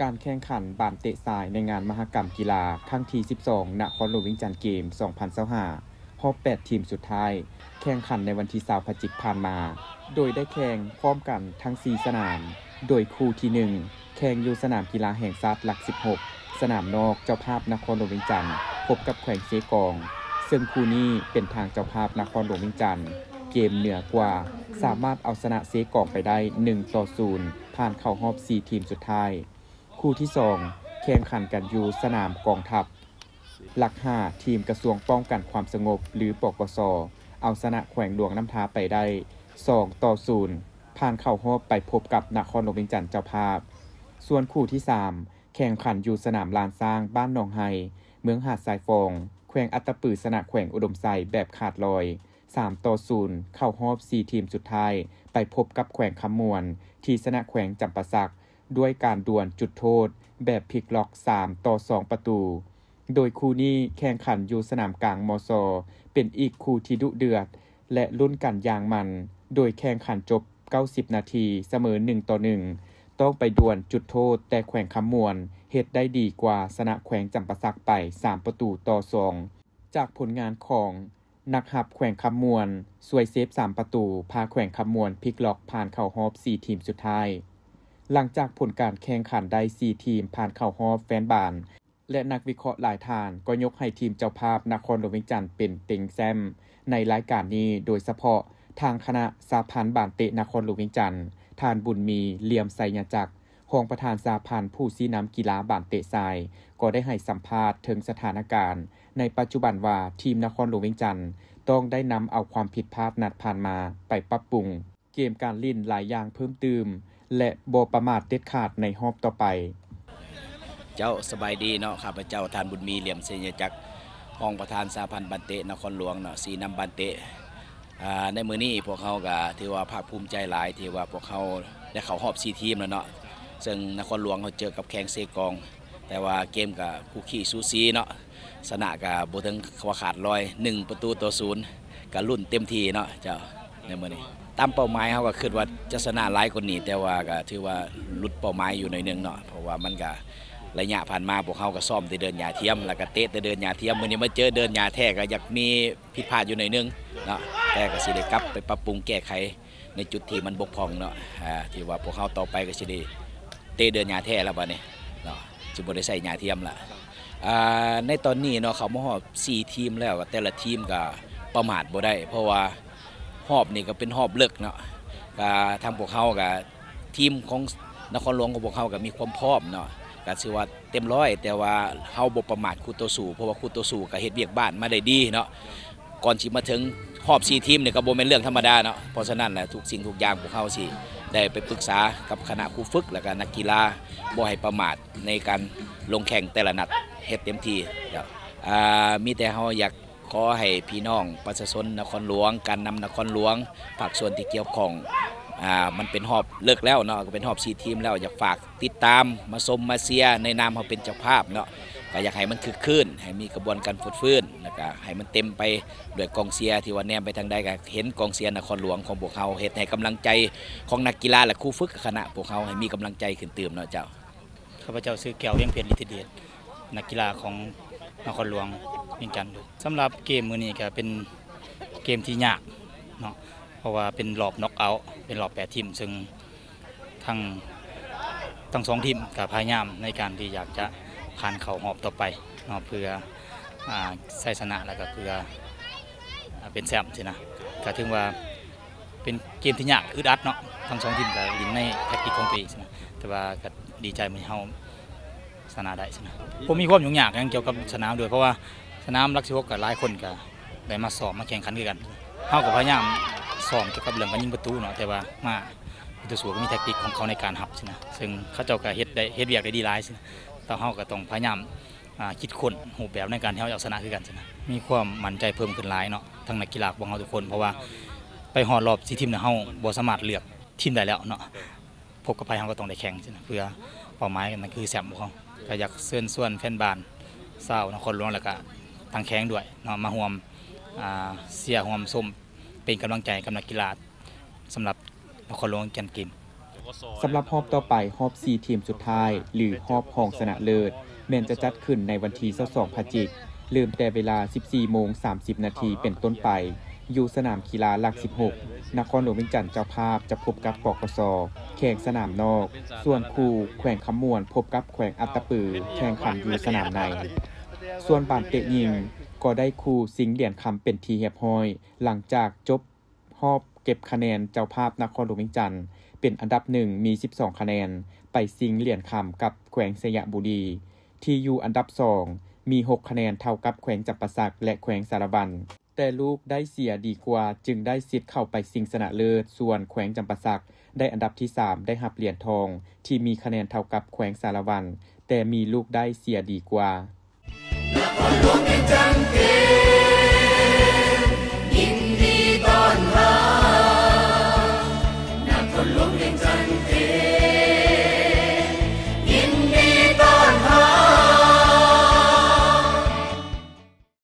ການແຂ່ງຂັນບານເຕະຊາຍໃນງານມະຫະກຳກິລາຄັ້ງທີສິບສອງ ນະຄອນຫຼວງວຽງຈັນເກມ ສອງພັນຊາວຫ້າ ຮອບແປດທີມສຸດທ້າຍ ແຂ່ງຂັນໃນວັນທີຊາວພະຈິກຜ່ານມາ, ໂດຍໄດ້ແຂ່ງພ້ອມກັນທັງສີ່ສະໜາມ, ໂດຍຄູ່ທີໜຶ່ງ ແຂ່ງຢູ່ສະໜາມກິລາແຫ່ງຊາດຫຼັກສິບຫົກ ສະໜາມນອກເຈົ້າພາບນະຄອນຫຼວງວຽງຈັນ ພົບກັບແຂວງເຊກອງ, ເຊິ່ງຄູ່ນີ້ເປັນທາງເຈົ້າພາບນະຄອນຫຼວງວຽງຈັນ ເກມເໜືອກວ່າ, ສາມາດເອົາຊະນະເຊກອງໄປໄດ້ໜຶ່ງຕໍ່ສູນ ຜ່ານເຂົ້າຮອບສີ່ທີມສຸດທ້າຍ. ຄູ່ທີສອງ ແຂ່ງຂັນກັນຢູ່ສະໜາມກອງທັບ ຫຼັກຫ້າ ທີມກະຊວງປ້ອງກັນຄວາມສະຫງົບ ຫຼື ປກສ ເອົາຊະນະແຂວງຫຼວງນ້ຳທາໄປໄດ້ສອງຕໍ່ສູນ ຜ່ານເຂົ້າຮອບໄປພົບກັບນະຄອນຫຼວງວຽງຈັນເຈົ້າພາບ. ສ່ວນຄູ່ທີສາມ ແຂ່ງຂັນຢູ່ສະໜາມລານຊ້າງບ້ານໜອງໄຮ່ ເມືອງຫາດຊາຍຟອງ ແຂວງອັດຕະປືຊະນະແຂວງອຸດົມໄຊແບບຂາດລອຍ ສາມຕໍ່ສູນ ເຂົ້າຮອບສີ່ທີມສຸດທ້າຍ ໄປພົບກັບແຂວງຄຳມ່ວນ ທີ່ຊະນະແຂວງຈຳປາສັກ ດ້ວຍການດວນຈຸດໂທດແບບພລິກລັອກສາມຕໍ່ສອງປະຕູ. ໂດຍຄູ່ນີ້ແຂ່ງຂັນຢູ່ສະໜາມກາງ ມສ ເປັນອີກຄູ່ທີ່ດຸເດືອດ ແລະ ລຸ້ນກັນຢ່າງມັນ, ໂດຍແຂ່ງຂັນຈົບເກົ້າສິບນາທີ ສະເໝີໜຶ່ງຕໍ່ໜຶ່ງ ຕ້ອງໄປດວນຈຸດໂທດ, ແຕ່ແຂວງຄຳມ່ວນເຮັດໄດ້ດີກວ່າ ຊະນະແຂວງຈຳປາສັກໄປສາມປະຕູຕໍ່ສອງ. ຈາກຜົນງານຂອງນັກຮັບແຂວງຄຳມ່ວນ ຊ່ວຍເຊຟສາມປະຕູ ພາແຂວງຄຳມ່ວນພລິກລັອກຜ່ານເຂົ້າຮອບສີ່ທີມສຸດທ້າຍ. ຫຼັງຈາກຜົນການແຂ່ງຂັນໄດ້ສີ່ທີມຜ່ານເຂົ້າຮອບ, ແຟນບານ ແລະ ນັກວິເຄາະຫຼາຍທ່ານກໍຍົກໃຫ້ທີມເຈົ້າພາບນະຄອນຫຼວງວຽງຈັນເປັນເຕັງແຊ້ມໃນລາຍການນີ້, ໂດຍສະເພາະທາງຄະນະສະຫະພັນບານເຕະນະຄອນຫຼວງວຽງຈັນ, ທ່ານ ບຸນມີ ຫຼ່ຽມໄຊຍະຈັກ, ຮອງປະທານສະຫະພັນຜູ້ຊີ້ນຳກິລາບານເຕະຊາຍ ກໍໄດ້ໃຫ້ສຳພາດເຖິງສະຖານະການໃນປັດຈຸບັນວ່າ ທີມນະຄອນຫຼວງວຽງຈັນຕ້ອງໄດ້ນຳເອົາຄວາມຜິດພາດນັດຜ່ານມາໄປປັບປຸງ ເກມການຫຼິ້ນຫຼາຍຢ່າງເພີ່ມຕື່ມ ແລະ ບໍ່ປະໝາດເດັດຂາດໃນຮອບຕໍ່ໄປ. ເຈົ້າ ສະບາຍດີເນາະ, ຂ້າພະເຈົ້າ ທ່ານ ບຸນມີ ຫຼ່ຽມໄຊຍະຈັກ, ຮອງປະທານສະຫະພັນບານເຕະນະຄອນຫຼວງເນາະ, ຊີ້ນຳບານເຕະ. ອາ ໃນມື້ນີ້ພວກເຮົາກະຖືວ່າພາກພູມໃຈຫຼາຍ ທີ່ວ່າພວກເຮົາໄດ້ເຂົ້າຮອບສີ່ທີມແລ້ວເນາະ, ເຊິ່ງນະຄອນຫຼວງເຮົາເຈີກັບແຂວງເຊກອງ, ແຕ່ວ່າເກມກະຄູ່ຂີ້ສູສີເນາະ. ຊະນະກະບໍ່ເຖິງວ່າຂາດລອຍ ໜຶ່ງປະຕູຕໍ່ສູນ ກະລຸ້ນເຕັມທີ່ເນາະເຈົ້າ ໃນມື້ນີ້. ຕາມເປົ້າໝາຍເຮົາກະຄິດວ່າຈະຊະນະຫຼາຍກວ່ານີ້, ແຕ່ວ່າກະຖືວ່າຫຼຸດເປົ້າໝາຍຢູ່ໜ້ອຍໜຶ່ງເນາະ, ເພາະວ່າມັນກະໄລຍະຜ່ານມາພວກເຮົາກະຊ້ອມແຕ່ເດີ່ນຫຍ້າທຽມ ແລ້ວກະເຕະແຕ່ເດີ່ນຫຍ້າທຽມ, ມື້ນີ້ມາເຈີເດີ່ນຫຍ້າແທ້ກະຢາກມີຜິດພາດຢູ່ໜ້ອຍໜຶ່ງເນາະ, ແຕ່ກະຊິໄດ້ກັບໄປປັບປຸງແກ້ໄຂ ໃນຈຸດທີ່ມັນບົກຜ່ອງເນາະ, ອາ ທີ່ວ່າພວກເຮົາຕໍ່ໄປກໍຊິໄດ້ເຕະເດີ່ນຫຍ້າແທ້ແລ້ວບາດນີ້ເນາະ, ຊິບໍ່ໄດ້ໃຊ້ຫຍ້າທຽມລະ. ອາ ໃນຕອນນີ້ເນາະ ເຂົ້າມາຮອບສີ່ທີມແລ້ວ, ແຕ່ລະທີມກໍປະໝາດບໍ່ໄດ້ ເພາະວ່າຮອບນີ້ກໍເປັນຮອບເລິກເນາະ, ກໍທາງພວກເຮົາກໍ ທີມຂອງນະຄອນຫຼວງຂອງພວກເຮົາກໍມີຄວາມພ້ອມເນາະ, ກໍຖືວ່າເຕັມຮ້ອຍ, ແຕ່ວ່າເຮົາບໍ່ປະໝາດຄູ່ຕໍ່ສູ້ ເພາະວ່າຄູ່ຕໍ່ສູ້ກໍເຮັດວຽກບ້ານມາໄດ້ດີເນາະ. ກ່ອນຊິມາເຖິງຮອບສີ່ທີມນີ້ກໍບໍ່ແມ່ນເລື່ອງທຳມະດາເນາະ. ເພາະສະນັ້ນແຫຼະ ທຸກສິ່ງທຸກຢ່າງພວກເຮົາຊິໄດ້ໄປປຶກສາກັບຄະນະຄູຝຶກ ແລ້ວກໍນັກກິລາ ບໍ່ໃຫ້ປະໝາດໃນການລົງແຂ່ງແຕ່ລະນັດ, ເຮັດເຕັມທີ່. ອາ ມີແຕ່ເຮົາຢາກຂໍໃຫ້ພີ່ນ້ອງປະຊາຊົນນະຄອນຫຼວງ, ການນຳນະຄອນຫຼວງ, ພາກສ່ວນທີ່ກ່ຽວຂ້ອງ, ອາ ມັນເປັນຮອບເລິກແລ້ວເນາະ, ກໍເປັນຮອບສີ່ທີມແລ້ວ, ຢາກຝາກ ຕິດຕາມມາຊົມມາເຊຍໃນນາມເຮົາເປັນເຈົ້າພາບເນາະ, ກໍຢາກໃຫ້ມັນຄຶກຄື້ນ, ໃຫ້ມີຂະບວນການຟົດຟື້ນ, ແລ້ວກໍໃຫ້ມັນເຕັມໄປດ້ວຍກອງເຊຍ ທີ່ວ່າແນມໄປທາງໃດກໍເຫັນກອງເຊຍນະຄອນຫຼວງຂອງພວກເຮົາ, ເຮັດໃຫ້ກຳລັງໃຈຂອງນັກກິລາ ແລະ ຄູຝຶກຄະນະພວກເຮົາໃຫ້ມີກຳລັງໃຈຂຶ້ນຕື່ມເນາະເຈົ້າ. ຂ້າພະເຈົ້າຊື່ ແກ້ວ ວຽງເພັດ ລິດທິເດດ, ນັກກິລາຂອງນະຄອນຫຼວງວຽງຈັນ. ສຳລັບເກມມື້ນີ້ກໍເປັນເກມທີ່ຍາກເນາະ, ເພາະວ່າເປັນຮອບນັອກເອົາ, ເປັນຮອບແປດທີມ, ເຊິ່ງ ທັງ ທັງສອງທີມກໍພະຍາຍາມໃນການທີ່ຢາກຈະຜ່ານເຂົ້າຮອບຕໍ່ໄປເນາະ ເພື່ອ ອາ ໄຊຊະນະ ແລ້ວກໍເພື່ອ ອາ ເປັນແຊ້ມຊີ້ນະ. ກໍຖືວ່າເປັນເກມທີ່ຍາກ ອຶດອັດເນາະ, ທັງສອງທີມກໍຫຼິ້ນໃນແທັກຕິກຂອງຕົວເອງຊີ້ນະ, ແຕ່ວ່າກໍດີໃຈມື້ນີ້ເຮົາຊະນະໄດ້ຊີ້ນະ. ບໍ່ມີຄວາມຫຍຸ້ງຍາກຫຍັງກ່ຽວກັບສະໜາມໂດຍ ເພາະວ່າ ສະໜາມຫຼັກສິບຫົກກໍຫຼາຍຄົນກໍໄດ້ມາຊ້ອມມາແຂ່ງຂັນຄືກັນ. ເຮົາກໍພະຍາຍາມຊ້ອມກ່ຽວກັບເລື່ອງການຍິງປະຕູເນາະ, ແຕ່ວ່າມາ ຜູ້ຕໍ່ສູ້ກໍມີແທັກຕິກຂອງເຂົາໃນການຮັບຊີ້ນະ, ເຊິ່ງເຂົາເຈົ້າກໍເຮັດໄດ້ ເຮັດວຽກໄດ້ດີຫຼາຍຊີ້ນະ. ແຕ່ເຮົາກໍຕ້ອງພະຍາຍາມ ອາ ຄິດຄົ້ນຮູບແບບໃນການທີ່ເຮົາຈະເອົາຊະນະຄືກັນຊີ້ນະ. ມີຄວາມໝັ້ນໃຈເພີ່ມຂຶ້ນຫຼາຍເນາະ, ທັງນັກກິລາຂອງເຮົາທຸກຄົນ, ເພາະວ່າໄປຮອດຮອບສີ່ທີມແລ້ວ ເຮົາບໍ່ສາມາດເລືອກທີມໄດ້ແລ້ວເນາະ. ພົບກັບໃຜເຮົາກໍຕ້ອງໄດ້ແຂ່ງຊີ້ນະ ເພື່ອເປົ້າໝາຍນັ້ນຄືແຊ້ມຂອງເຮົາ. ກໍຢາກເຊີນຊວນແຟນບານຊາວນະຄອນຫຼວງ ແລ້ວກໍທາງແຂວງດ້ວຍເນາະ ມາຮ່ວມ ອາ ເຊຍ ຮ່ວມຊົມ ເປັນກຳລັງໃຈກັບນັກກິລາ ສຳລັບນະຄອນຫຼວງວຽງຈັນເກມ. ສຳລັບຮອບຕໍ່ໄປ, ຮອບສີ່ທີມສຸດທ້າຍ ຫຼື ຮອບຮອງຊະນະເລີດ ແມ່ນຈະຈັດຂຶ້ນໃນວັນທີຊາວສອງພະຈິກ ເລີ່ມແຕ່ເວລາສິບສີ່ໂມງສາມສິບນາທີເປັນຕົ້ນໄປ, ຢູ່ສະໜາມກິລາຫຼັກສິບຫົກ ນະຄອນຫຼວງວຽງຈັນເຈົ້າພາບຈະພົບກັບ ປກສ ແຂ່ງສະໜາມນອກ, ສ່ວນຄູ່ແຂວງຄຳມ່ວນພົບກັບແຂວງອັດຕະປື ແຂ່ງຂັນຢູ່ສະໜາມໃນ. ສ່ວນບານເຕະຍິງກໍໄດ້ຄູ່ຊິງຫຼຽນຄຳເປັນທີ່ຮຽບຮ້ອຍ ຫຼັງຈາກຈົບຮອບເກັບຄະແນນ, ເຈົ້າພາບນະຄອນຫຼວງວຽງຈັນເປັນອັນດັບໜຶ່ງ ມີສິບສອງຄະແນນ, ໄປຊິງຫຼຽນຄຳກັບແຂວງໄຊຍະບູລີ ທີ່ຢູ່ອັນດັບສອງ ມີຫົກຄະແນນ ເທົ່າກັບແຂວງຈຳປາສັກ ແລະ ແຂວງສາລະວັນ. ແຕ່ລູກໄດ້ເສຍດີກວ່າ ຈຶ່ງໄດ້ສິດເຂົ້າໄປຊິງຊະນະເລີດ, ສ່ວນແຂວງຈຳປາສັກໄດ້ອັນດັບທີສາມ ໄດ້ຮັບຫຼຽນທອງ ທີ່ມີຄະແນນເທົ່າກັບແຂວງສາລະວັນ ແຕ່ມີລູກໄດ້ເສຍດີກວ່າ.